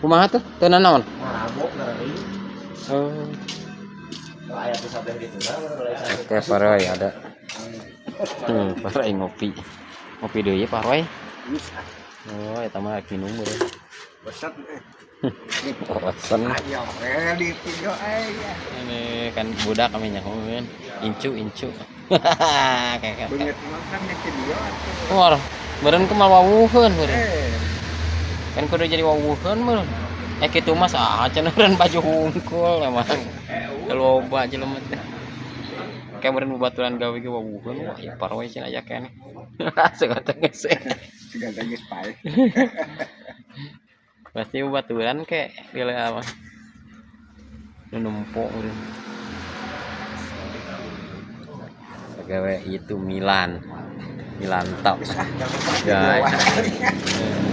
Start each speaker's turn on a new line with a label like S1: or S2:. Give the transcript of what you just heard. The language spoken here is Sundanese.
S1: Kumaha tuh? Teu nanaon?
S2: Mabok ngeri.
S1: Oh.
S2: Aya tuh sampai gitu lah.
S1: Oke, Paroy ada. Paroy ngopi. Ngopi deui Paroy. Oh, eta mah rek minum beureum.
S3: Bosan.
S1: Bosen.
S3: Ayo, di video aja.
S1: Ini kan budak kami nyahoeun. Incu incu. Kayak
S3: Beungeut mah kan di video atuh.
S1: Wah, meureun kumaha wawuheun meureun.
S3: Eh,
S1: Kan kudu jadi wawuheun meureun. Eh kitu mah saha cenah meureun baju hungkul emang. Loba jelema teh. Kayak meureun babaturan gawe ge wawuheun wah ipar we cenah aya keneh. Segala geus.
S3: Segala geus paeh.
S1: Pasti babaturan kek gila apa. Nu nempo meureun. Gawe itu Milan. Milan top.
S3: Ah, jangan lupa
S1: Guys.
S3: video.